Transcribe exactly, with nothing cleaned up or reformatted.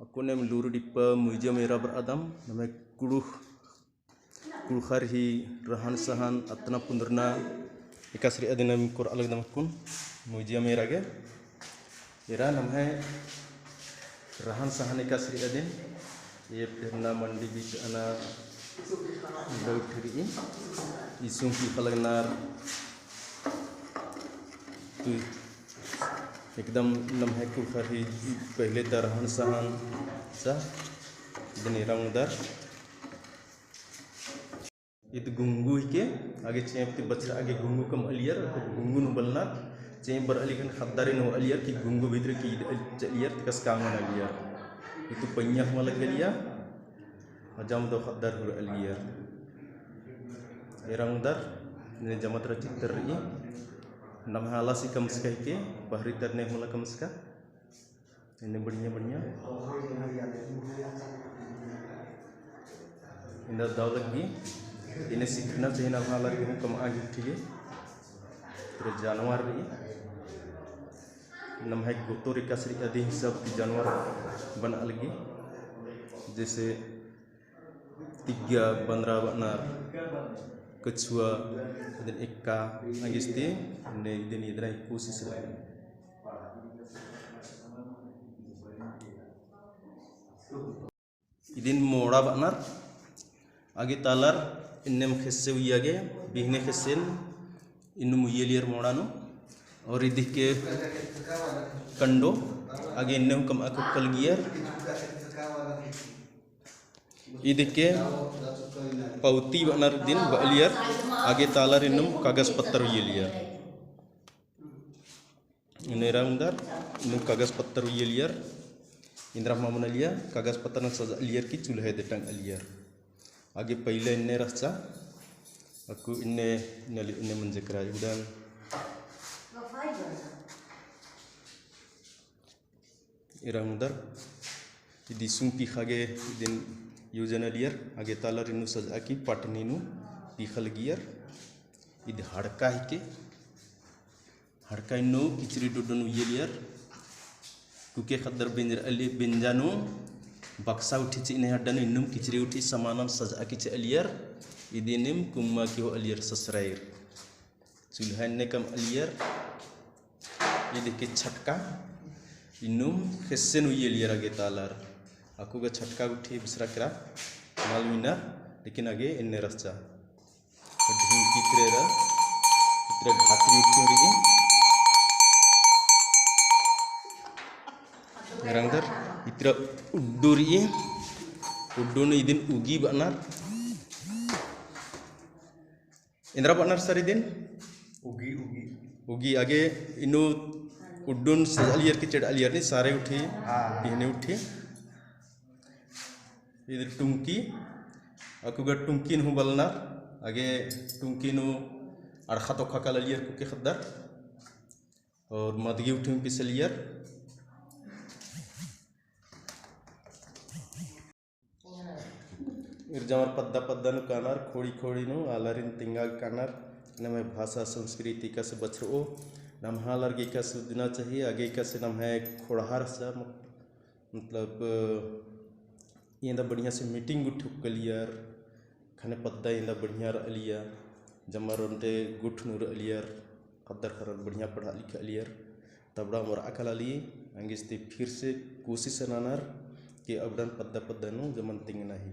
अक्कुन एम लूर डिप्पा museum एरा बरआदम, नम्है कुँड़ुख़, कुँड़ुख़र ही रहन सहन अतना पुन्दरना एकासे रई अदिन एम कोरआ लगदम अक्कुन museum एरा गे। एरा नम्है रहन सहन एकासे रई अदिन, ये फिरना मंडी बीच अना बैठ रई, इसुम की खलगनार, तो एकदम नम्है कुँड़ुख़र ही पहले ता रहन सहन सा, इदिन एरा ओंगदर। ईद गुंगु हिके, आगे चेंप ती बछरआ गे गुंगु कमअलियर, गुंगु नू बलनर, चेंप बरआ ली ख़ने ख़द्दारिन होरआ लियर कि गुंगु भितरे की ईद चलियर, तिकस कांगन अलियर। इतु पइयाँ हूँ मल गेलिया, अजाम दव ख़द्दर होरआ लियर। एरा ओंगदर, ने जमा तरा चित्तर रई, नम्है आलासी कमचका हिके, बहरी तरने हूँ मला कमचका। इन्ने बढ़िया बढ़िया। इन्ने दव लग्गी। इन्ने सीखना चाहिए ना, हमारा लग्गी हूँ कमआ गे ठीक है। पूरे जानवर रई। नम्है गोतोर एकासे रई अदी हिसाब ती जानवर बनआ लग्गी। जैसे तिग्गा, बंदरा बअनर, कछुआ, इदिन एक्का, अंगिस्ती, ने इदिन इदरा कोशिश रई। इदिन मोड़ा बअनर, आगे तालर इन्नेम ख़ेस्से उइया गे, बिहने ख़ेस्सेन इन्नुम उइयलियर मोड़ा नू, और इदिके कंडो, आगे इन्नेम कमआ कुक्कल गियर, इदिके पौती बअनर इदिन बअलियर, आगे तालर इन्नुम कागज पत्तर उइयलियर। इन्ने एरा ओंगदर, इन्नुम कागज पत्तर उइयलियर, इन्द्रा हूँ मल मनालिया, कागज पत्तर नू सजअलियर कि चूल्हा दे टंगअलियर। आगे पहिले इन्ने रहचा, अक्कु इन्ने, इन्ने, इन्ने मंजकरा उड़न। एरा ओंगदर, इदी सुंकी ख़ागे इदिन use नलियर, आगे तालर इन्नु सजआ की पाटनी नू पीख़ा लगियर। इद हड़का हिके, हड़का इन्नु किचरी डोडोन उइयलियर। कुके ख़द्दर बेंजरअली बेंजा नू बक्सा उठी चिअने हड्डा नू इन्नुम किचरी उठी समानन सजआ की चिअलियर। इदिनिम कुम्मा की होअलियर ससराइर। चूल्हा इन्ने कमअलियर। इदिके छटका इन्नुम ख़ेस्सेन उइयलियर आगे तालर। अक्कु गा छटका गुट्ठी बिसरा केरा मल मिनर, लेकिन आगे इन्ने रहचा। ढिंकी इतरे रा, इतरे घाटी उठी रई। एरा ओंगदर, इतरा उड्डू रई, उड्डू नू इदिन उगी बअनर। एन्द्रा बअनर सर इदिन? उगी, उगी। उगी, आगे इन्नु उड्डुन सजअलियर कि चेड़अलियर नी, सारे उठी, हाँ। बिहने उठी। इद टुंकी, अक्कु गा टुंकी नू हूँ बलनर, आगे टुंकी नू अड़खा तोखा कालअलियर कुके ख़द्दर। और मदगी उठी हूँ पिसलियर। इर जमर पद्दा पद्दा नू कानर, खोड़ी खोड़ी नू आलारिन तिंगा कानर, नम्है भाषा संस्कृति एकासे बछरओ, नम्है आलर गे एकासे उज्जना चाहिए, आगे एकासे नम्है खोड़हा रहचा, मतलब, एन्दा बढ़िया से meeting गुट्ठी उक्कलियर, ख़ने पद्दा एन्दा बढ़िया रअलिया, जमर ओन्टे गुट्ठ नू रअलियर, ख़द्दर ख़र्रर बढ़िया पढ़ा लिखअलियर, तबड़ा मोर अकलाली, अंगिस्ती फिर से कोशिश ननर कि अबड़न पद्दा पद्दा नू जमन तिंगना ही।